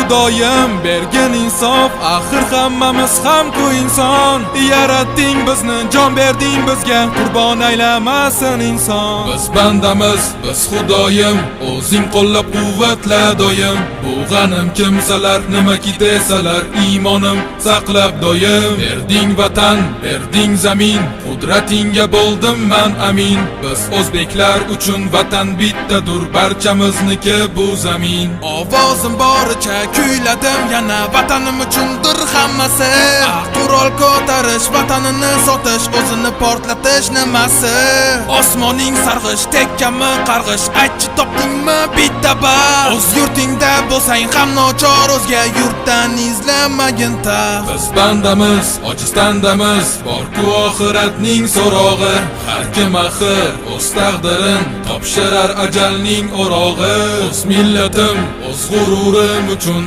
Xudoyim, bergin insof. Axir hammamiz ham-ku inson. Yaratding bizni, jon berding bizga, qurbon aylamasin inson. Biz bandamiz, biz, Xudoyim, o'zing qo'llab quvvatla doim. Bu g'anim kimsalar nimaki desalar, iymonim saqlab doim. Berding vatan, berding zamin, qudratingga bo'ldim man amin. Biz o'zbeklar uchun vatan bittadur, barchamizniki bu zamin. Ovozim boricha kuyladim yana, vatanim uchundir hammasi. Ah, qurol ko'tarish, vatanini sotish, o'zini portlatish nimasi? Osmoning sarg'ish, tekkami qarg'ish, aytchi, topdingmi bitta baxt? O'z yurtingda bo'lsang ham nochor, o'zga yurtdan izlamagin taxt. Biz bandamiz, ojiz tandamiz, borku oxiratning so'rog'i. Har kim axir o'z taqdirin topshirar ajalning o'rog'i. O'z millatim, o'z g'ururim uchun.